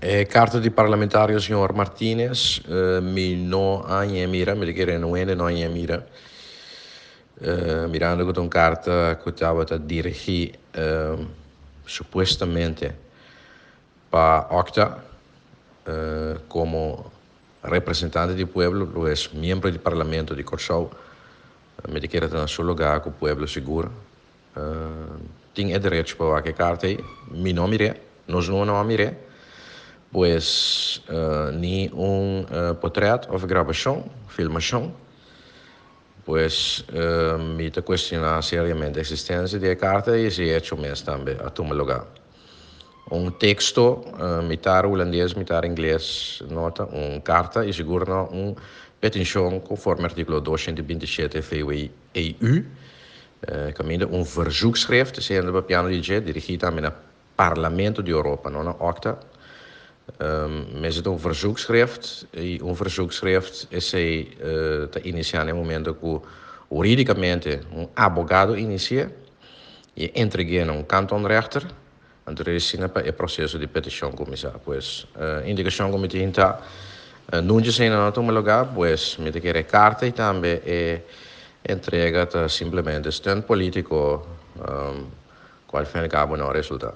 E karta di parlamentario señor Martines mi no a hañ'é mira, mi ta kere no hende no a hañ'é mira. Mirando ku ta un karta ku tabata dirigí supuestamente pa Octa komo representante di pueblo, lo es miembro di parlamento di Kòrsou, mi ta kere ta na su lugá ku pueblo sigur tin e derecho pa wak e karta ei. Mi no mir'é, nos no a mir'é, pues ni un potrèt òf grabashon, filmashon. Pues mi ta kuestioná seriamente eksistensia di e karta i si e hecho mes tambe a tuma lugá. Un teksto mitar hulandes mitar ingles no ta un karta i sigur no un petinshon konforme artíkulo 227 VWEU, kaminda un verzoekschrift, esei hende papiando di dje, dirigí tambe na Parlamento di Europa, no na OCTA. Mester ta un verzoekschrift i un verzoekschrift esei ta inisiá na e momento ku hurídikamente un abogado inisi'é i e entreg'é na un kantonrechter, anto asina pa e proseso di petishon kuminsá. Pues indikashon ku mi tin ta nunca esei no a tuma lugá, pues mi ta kere e karta i tambe e entrega ta simplemente stunt polítiko ku al fin i al kabo no a resultá.